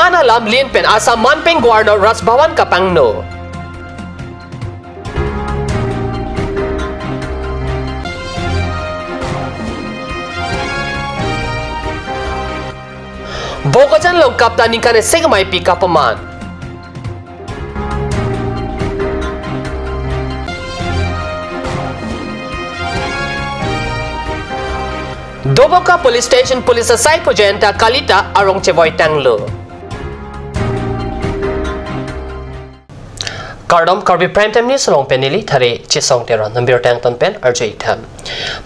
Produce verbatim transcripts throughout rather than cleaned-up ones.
An alam lin pen Assam manpeng Governor Raj Bhavan kapangno. Bokajan along KAPTA ningkan isi kemaipi kapaman. Doboka Police Station Police asai pu jointa kalita arong chevoi tanglo. Kardom, Karbi Prime Time News along pen neli Thare Chesong Teron, nambirta angton pen arju-ik tha.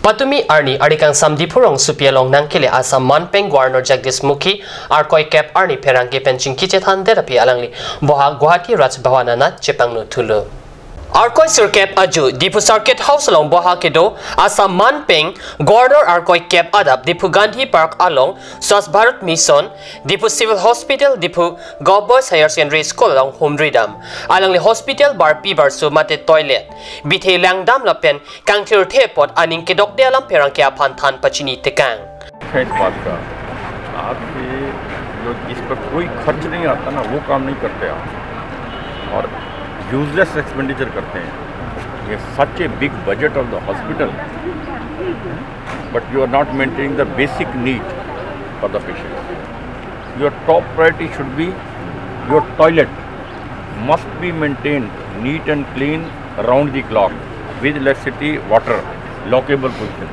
Patumi arni arni kangsam Diphu rongsopi along nangkele Assam manpeng Governor Jagdish Mukhi, arkoi kep arni pherangke pen chingki chethandet aphi alangli boha Guwahati Raj Bhavan anat chepangno thulo. Arkoi sirkep ajo Diphu Circuit House along boha kedo Assam manpeng Governor arkoi kep adap Diphu Gandhi Park along Swachh Bharat Mission, Diphu Civil Hospital, Diphu Govt Boys Higher Secondary School along humri dam. Alangli hospital barpi barso mate toilet bithe langdam lapen kangthirthe apot aning kedokde alam pherangke aphan than pachini tekang. अच्छा इस बात का, आपके जो, जिस पर कोई खर्च नहीं आता ना, वो काम नहीं करते आप, और यूजलेस एक्सपेंडिचर करते हैं। ये such a big budget of the hospital, but you are not maintaining the basic need for the patient. Your top priority should be your toilet must be maintained neat and clean around the clock with electricity, water, lockable position.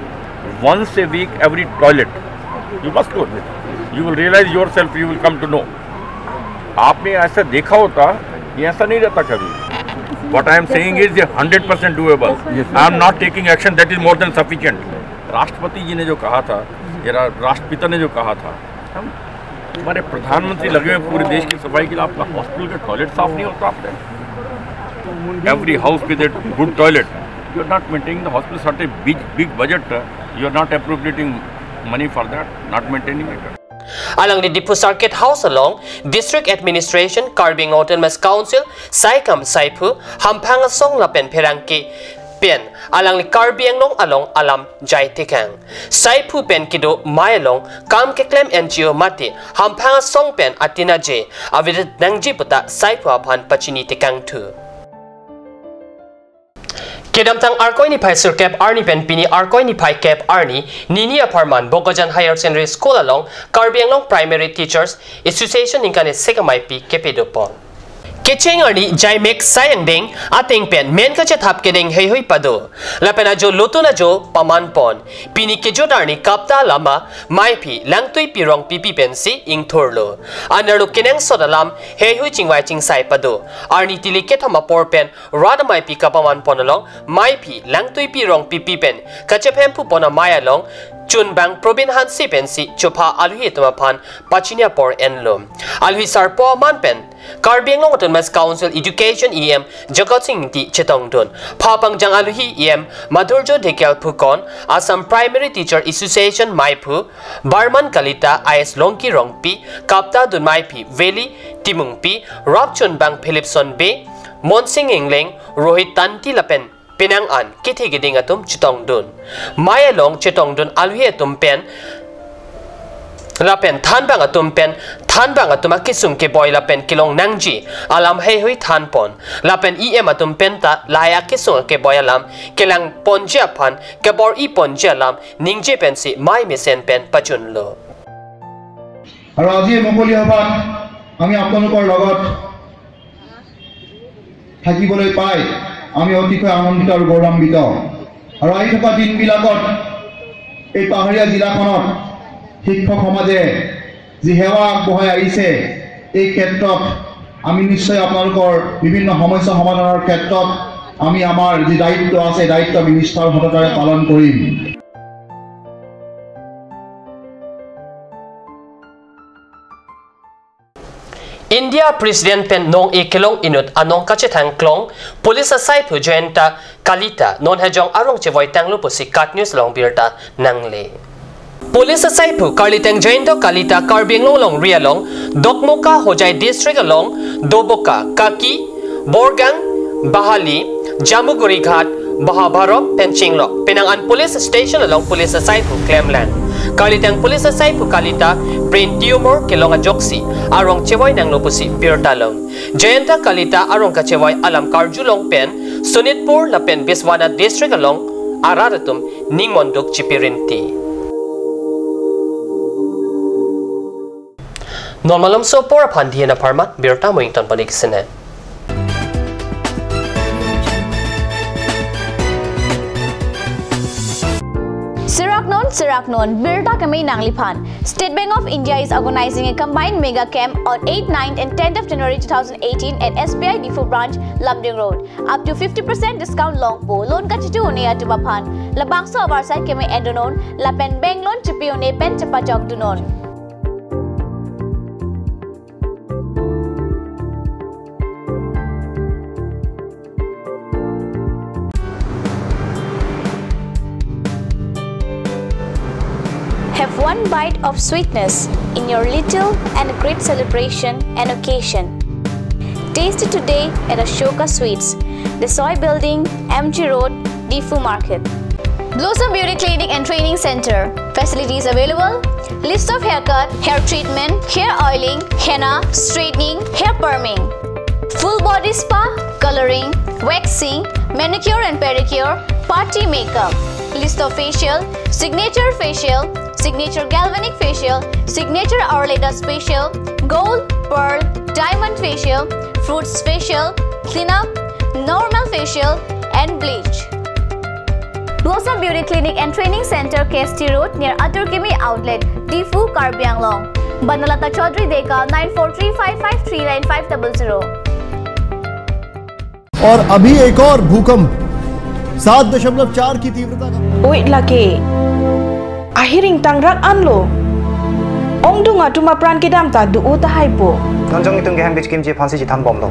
Once a week, every toilet. You must go. You will realize yourself, you will come to know. आपने ऐसा देखा होता, ये ऐसा नहीं रहता कभी. What I am saying is, ये hundred percent doable. I am not taking action, that is more than sufficient. राष्ट्रपति जी ने जो कहा था, ये रा-, राष्ट्रपिता ने जो कहा था, हम, हमारे प्रधानमंत्री लगे हुए पूरे देश की सफाई के लिए, आपका हॉस्पिटल का टॉयलेट साफ नहीं होता आपका? Every house with a good toilet. You are not maintaining the hospital, such a big, big budget, uh, you are not appropriating money for that, not maintaining it. Alangli Diphu Circuit House along District Administration, Karbi Anglong Autonomous Council, Saikam Saiphu, Hamphang Asong lapen pherangke pen alangli Karbi Anglong along alam jai tekang. Saiphu pen kedo mei along kam keklem N G O mate Hamphang Asong pen atina je avedet nangji puta Saiphu aphan pachini tekang thu. Kedamtang arkoi niphai sirkep arni pen pini arkoi niphai kep arni nini apharman Bokajan Higher Secondary School along Karbi Anglong Primary Teachers Association ningkan isi kemaipi kepadopon. Kecheng arni jaimek sai angdeng ateng pen men kachethap kedeng heihui pado. Lapen ajo lotun ajo pamanpon. Pini kejut arni KAPTA alama meiphi Langtuipi Rongpipi pensi ingthurlo. Anerlo kenangsot alam heihui chingvai chingsai pado. Arni tili kethom apor pen rat ameipi kapamanpon along meiphi Langtuipi Rongpipi pen kachephempupon amei along chunbang Probin Hanse pensi chopha aluhi atum aphan pachini apor enlo. Aluhi sarpo aman pen Karbi Anglong Autonomous Council Education E M Jagat Sing Engti chetongdun. Phapangjang aluhi E M Madhurjo Dhekial Phukon, Assam Primary Teacher Association meiphu Barman Kalita, I S Longki Rongpi, KAPTA dun meiphi Veli Timungpi, rapchunbang Philipson Bey, Monsing Engleng, Rohit Tanti lapen penang an kethe keding atum chetongdun. Mei along chetongdun aluhi atum pen lapen thanbang atum pen, thanbang atum akesung keboi lapen kelong nangji alam heihui thanpon. Lapen E M atum penta lahai akesung keboi alam kelangponji aphan kebor-iponji alam ningje pensi mei mesen pen pajunlo. আৰু আজি এই মুকলি সভাত আমি আপোনালোকৰ লগত থাকিবলৈ পাই আমি অতিকৈ আনন্দিত আৰু গৌৰৱান্বিত। আৰু আহি থকা দিনবিলাকত এই পাহাৰীয়া জিলাখনত শিক্ষক সমাজে যি সেৱা আগবঢ়াই আহিছে, এই ক্ষেত্ৰত আমি নিশ্চয় আপোনালোকৰ বিভিন্ন সমস্যা সমাধানৰ ক্ষেত্ৰত আমি আমাৰ যি দায়িত্ব আছে, দায়িত্ব আমি নিষ্ঠাৰ সহকাৰে পালন কৰিম। India President pen nong-e kelong inut anong kachethang klong, Police asaiphu Jayanta Kalita non hejong arong chevoi tanglo pusi KAT News along birta nangle. Police asaiphu Karliteng Jayanta Kalita Karbi Anglong longri along Dokmoka Hojai District along Doboka, Kaki, Borgang, Bahali, Jamuguri Ghat, Bahabarok pen chinglok penang an police station along police asaiphu klemlang. Kalitang police asai pu kalita brain tumor kelong ajoksi arong chevoi nanglo pusi birta long. Jayanta Kalita arong kachevoi alam karjulong pen Sonitpur lapen Banswara district along arat atum ningmonduk chipirinti. Non malomso apor aphan dihen apharman birta mo ington panik sene. Serak non, serak non, birta keme nangliphan. State Bank of India is organizing a combined mega camp on eighth, ninth and tenth of January two thousand eighteen at S B I Diphu branch, Lumding Road. Up to fifty percent discount longpo, loan kachitu un-e atum aphan. Labangso avarsai keme endonon, lapen bank loan chipi un-e pen chepajok dunon. Have one bite of sweetness in your little and great celebration and occasion. Taste it today at Ashoka Sweets, the Soy Building, M G Road, Diphu Market. Blossom Beauty Clinic and Training Center. Facilities available: lips of haircut, hair treatment, hair oiling, henna, straightening, hair perming, full body spa, coloring, waxing, manicure and pedicure, party makeup, lips of facial, signature facial, signature galvanic facial, signature Arleda facial, gold, pearl, diamond facial, fruits facial, cleanup, normal facial, and bleach. Blossom Beauty Clinic and Training Center, K S T Road, near Atur Kimi Outlet, Diphu, Karbi Anglong. Banalata Chaudhary Dekar, nine four three five five three nine five double zero. और अभी एक और भूकंप सात दशमलव चार की तीव्रता का। Oi lake. Ahiring tangrak anlo. Ongdung atum apran kedam ta do-o tahaipo. Non jong itum ke hem kechikimji aphansi chethan bomlo.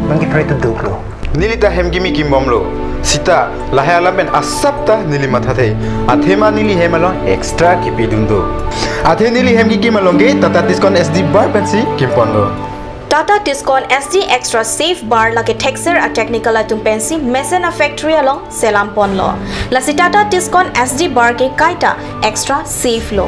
Non ke pray to duklo. Neli ta hem kimi kim bomlo. Sita, lahai alam pen asap ta neli mathathe. Athema neli hem along extra kipidun do. Athe neli hem kikim along ke Tata Tiscon S D bar pensi kimponlo. Tata Tiscon S D Extra Safe Bar lake thekser a-technical atum pensi mesen a-factory along selam ponlo. Lasi Tata Tiscon S D bar ke kaita extra safe lo.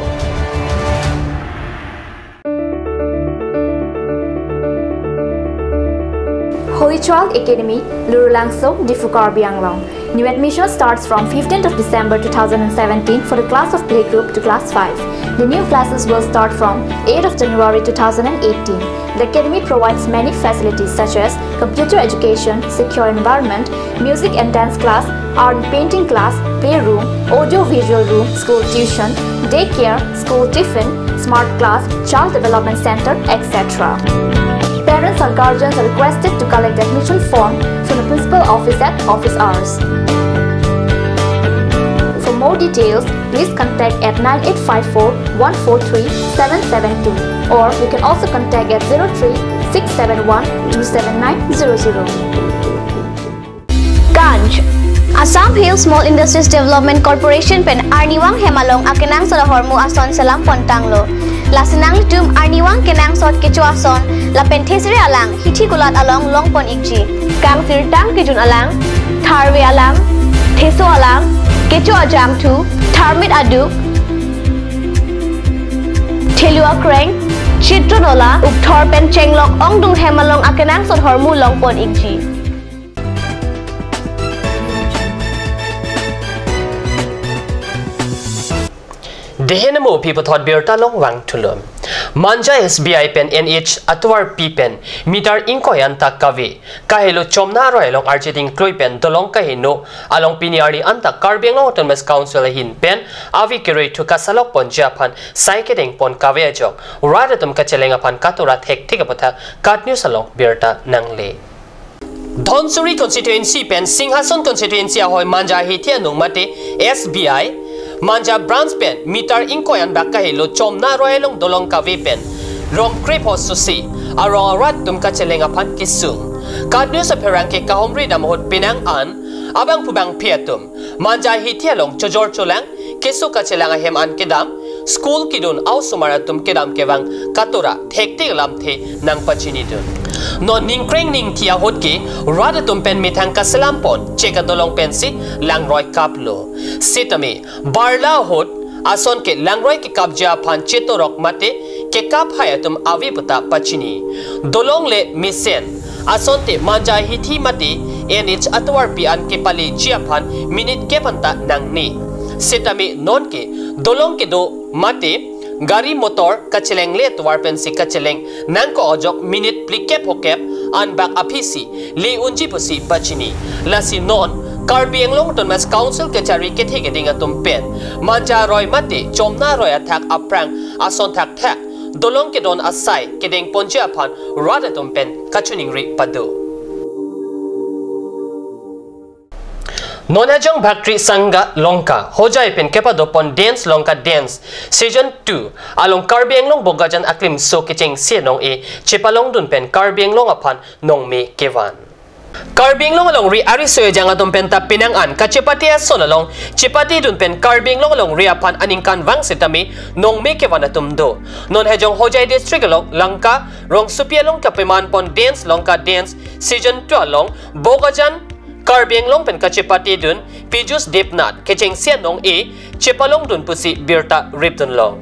Holy Child Academy, Lurulangso, Diphu, Karbi Anglong. New admission starts from fifteenth of December two thousand seventeen for the class of playgroup to class five. The new classes will start from eighth of January two thousand eighteen. The academy provides many facilities such as computer education, secure environment, music and dance class, art and painting class, playroom, audio visual room, school tuition, daycare, school tiffin, smart class, child development center, et cetera. Parents or guardians are requested to collect admission form from the principal office at office hours. For more details, please contact at nine eight five four one four three seven seven two, or you can also contact at zero three six seven one two seven nine zero zero. Ganj. Assam Hill Small Industries Development Corporation pen arnivang hem along akenangsot ahormu ason selam pon tanglo. Lasi nanglitum arnivang kenangsot kecho ason lapen thesere alang hithi kulat along long pon ikji. Kangsirtang kejun alang, tharve alang, theso alang, kecho ajangthu, tharmit aduk, thelu akreng, chitron ola, ukthor pen chenglok ongdung hem along akenangsot ahormu long pon ikji. Dehen mo pi puthot birta long vangthulo. Manja S B I pen N H atovarpi pen meter ingkoi an ta kave. Kahelo Chomna aroi along architect kloi pen dolong kaheno along pini arni an ta Karbi Anglong Autonomous Council ahin pen ave keroi thu kasalok ponji aphan sai kedeng pon kave ajok rat atum kacheleng aphan katura thektik aputhak KAT News along birta nangle. Dhansiri constituency pen Singhason constituency ahoi Manja hithi anung mate S B I Manja branch pen meter ingkoi an bak kahelo Chomna aroi along dolong kave pen rong krepho susi arong arat atum kacheleng aphan kesung. KAT News apherangke kahumri dam ahut penang an abangphu bangphi atum Manja hithi along chojor cholang, keso kachelang ahem an kedam, school kedun, a-osomar atum kedam kevang katura thektik lamthe nangpachinidun. Non ningkreng ningthi ahut ke rat atum pen methang kaselam pon chek adolong pensi langroi kaplo. Sitame barla ahut ason ke langroi kekapji aphan chetorok mate kekap hai atum ave puta pachini. Dolong le mesen, asonte Manja hithi mate N H atovarpi an kepaleji aphan minute kep anta nangne. Setame nonke dolong kedo mate gari motor kachelengle atovar pensi kacheleng nangkok ajok minute phlikep phokep anbak aphisi le unji pusi pachini. Lasi non Karbi Anglong Autonomous Council kachari kethe keding atum pen Manja aroi mate Chomna aroi athak aphrang ason thakthak dolong kedon asai kedengponji aphan rat atum pen kachiningri pado. Non Hajong Bhakri Sangha Longka Hojai pen kepadopon Dance Longka Dance Season two along Karbi Anglong Bokajan aklimso kechengsi nong-e chepalongdun pen Karbi Anglong aphan nongme kevan. Karbi Anglong alongri ariso ejang atum penta penang an kachepate ason along chepatedun pen Karbi Anglong alongri aphan aningkanvang setame nongme kevan atum do. Non Hajong Hojai District along Longka rongsopi along kapemanpon Dance Longka Dance Season two along Bokajan Karbi Anglong pen kachepatedun Pijus Debnath kechengsi nong-e chepalongdun pusi birta ripdunlong.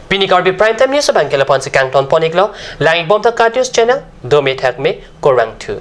Pini Karbi Prime Time News abang ke lapu-ansi kangtonpon-iklo, lang-ikbom ta KAT News Channel, dome thakme, kurvangthu.